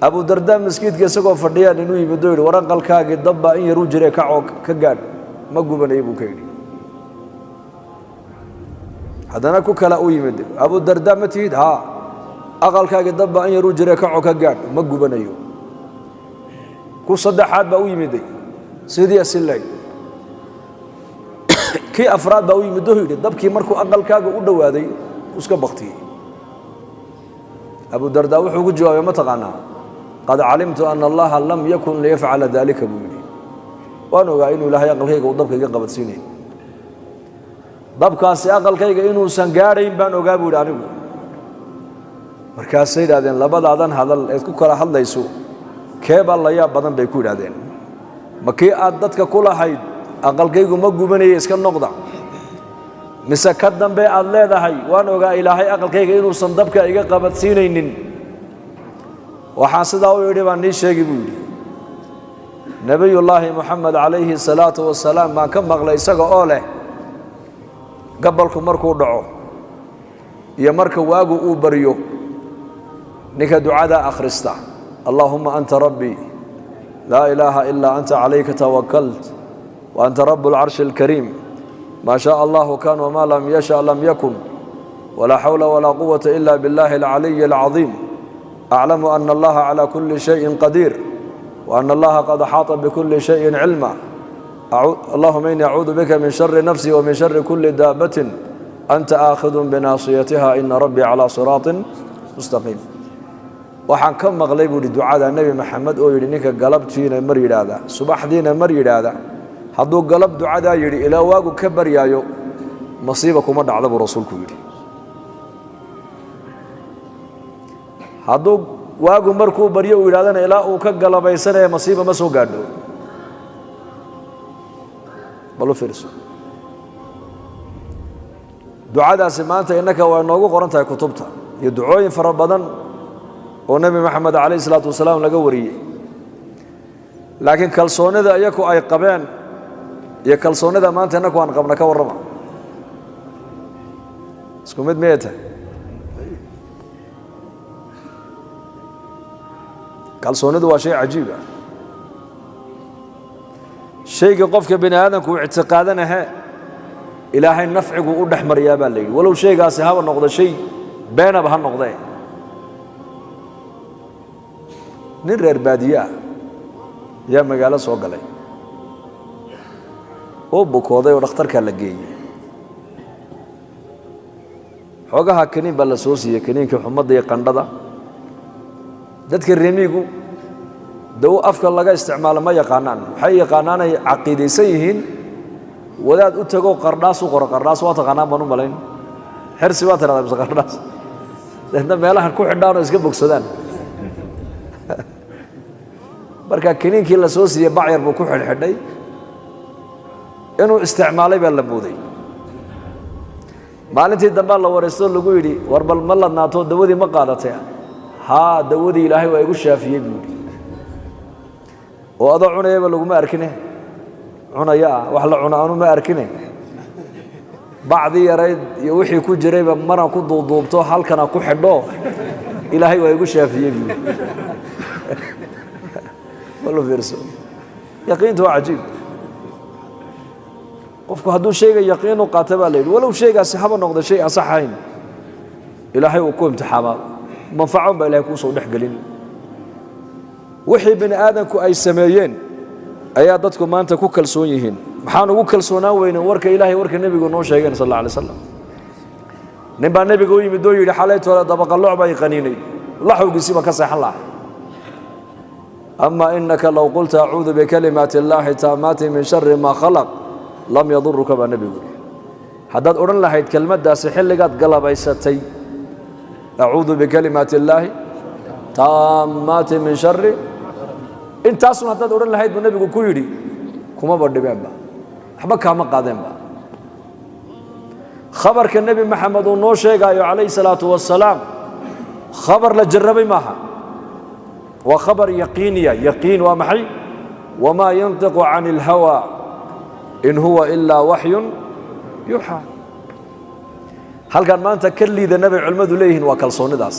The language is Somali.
Abu Dardaa maskiidka isagoo fadhiyaan inuu yimid oo yidhi war aqalkaagii dabbaa in yar u jiree kacoo ka gaadh, ma gubanaya buu ka yidhi. Haddana ku kala u yimid, Abu Dardaa ma tihid? Haa. Aqalkaagii dabbaa in yar u jiree kacoo ka gaadh, ma gubanayo. Ku saddexaad baa u yimiday sidii asileeg. Kii afraad baa u yimid oo yidhi dabkii markuu aqalkaaga u dhowaaday iska baktiyey. Abu Dardaa wuxuu ku jawaabay ma taqaanaa? Qad calimtu ana Allaha lam yakun liyafcala daalika buu yidhi. Waan ogaa inuu Ilaahay aqalkayga uu dabka iga qabadsiinayn, dabkaasi aqalkayga inuusan gaadhayn baan ogaa buu yidhi anigu. Markaasay yidhahdeen labadaadan hadal eed ku kala hadlayso keebaa la yaab badan bay ku yidhahdeen. Ma kii aad dadka ku lahayd aqalkaygu ma gubanaya iska noqda, mise ka dambe aad leedahay waan ogaa Ilaahay aqalkayga inuusan dabka iga qabadsiinaynin? Waxaan sidaa u yidhi baan nii sheegi buu yidhi. Nebiyullaahi Moxamed calayhi salaatu wasalaam baan ka maqlay isaga oo leh gabalku markuu dhaco iyo marka waagu uu baryo ninka ducadaa akhrista, allaahuma anta rabbii laa ilaaha ilaa anta calayka tawakalt wa anta rabu alcarshi alkariim maa shaaa allahu kan wamaa lam yasha lam yakun walaa xawla walaa quwata ila biاllahi alcaliyi alcadiim aclamu ana allaha calaa kuli shayin qadiir wa ana allaha qad axaata bikuli shayin cilma allahuma ini acuudu bika min shari nafsii wa min shari kuli daabatin anta aakhidun binaasiyatiha ina rabbii calaa siraatin mustaqiim. Waxaan ka maqlay buu yidhi ducada Nebi Maxamed oo yidhi ninka galabtiina mar yidhaahda subaxdiina mar yidhaahda hadduu galab ducadaa yidhi ilaa waagu ka baryaayo masiiba kuma dhacda buu rasuulku yidhi. Hadduu waagu markuu baryo uu yidhahdana ilaa uu ka galabaysanaya masiiba ma soo gaadho. Bal u fiirso ducadaasi maanta innaka waa inoogu qoran tahay kutubta iyo ducooyin fara badan oo Nebi Maxamed calayhi salaatu wasalaam laga wariyey, laakiin kalsoonida iyaku ay qabeen iyo kalsoonida maanta innaku aan qabna ka warrama, isku mid miyay tahay? Kalsoonidu waa shay cajiib ah. Shayga qofka bini aadamku uu ictiqaadanahe Ilaahay nafcigu u dhex mariyaa baa la yidhi, walow shaygaasi haba noqdo shay beenaba ha noqdee. Nin reer baadiye ah ayaa magaalo soo galay oo bukooday oo dhakhtarkaa la geeyey. Xoogaha kaniin baa la soo siiyey, kaniinkii xumadda iyo qandhada. Dadka remiigu dawo afka laga isticmaalo ma yaqaanaan, waxay yaqaanaanay caqiidaysan yihiin wadaad u tago qardhaas u qoro. Qardhaas waa taqaanaan baan u malayn, xersi waa tidhahdaa mise qardhaas, deedna meelahan ku xidhaan oo iska bogsadaan. Marka kiniinkii la soo siiyey bacyar buu ku xidhxidhay, inuu isticmaalay baa la mooday. Maalintii dambaa la wareystoo lagu yidhi war bal ma ladnaato dawadii ma qaadatay? Haa, dawadii Ilaahay waa igu shaafiyey buu yidhi. Oo adoo cunayaba laguma arkine, cunaya ah wax la cuno anu ma arkine, bacdii yarayd iyo wixii ku jirayba maraan ku duuduubto halkana ku xidho Ilaahay waa igu shaafiyey buu yidhi. Bal u fiirso, yaqiintu waa cajiib. Qofku hadduu shayga yaqiin u qaata baa la yidhi walow shaygaasi haba noqdo shay aan sax ahayn, Ilaahay uu ku imtixaamaa, manfacon baa Ilahay kuu soo dhex gelin. Wixii bini aadamku ay sameeyeen ayaa dadku maanta ku kalsoon yihiin. Maxaan ugu kalsoonaan weynen warka Ilaahay warka nebigu noo sheegeen sal alla alay slam? Nin baa nebiga u yimid oo yidhi xalaytooda dabaqalooc baa i qaniinay, laxawgiisii baan ka seexan lahay. Ama inaka low qulta acuudu bikalimaati illaahi taamaati min shari maa khalaq lam yaduruka baa nebigu yidhi. Haddaad odhan lahayd kelmaddaasi xilligaad galabaysatay, acuudu bikalimaati illaahi taamaati min shari, intaasun haddaad odhan lahayd buu nebigu ku yidhi kumaba dhibeenba, waxba kaama qaadeenba. Khabarka Nebi Maxamed uu noo sheegaayo calayhi salaatu wasalaam khabar la jarrabay maaha, waa khabar yaqiiniya. Yaqiin waa maxay? Wamaa yantiqu cani alhawaa in huwa ilaa waxyun yuuxaa. Halkaan maanta ka liidana bay culimmadu leeyihiin waa kalsoonidaas.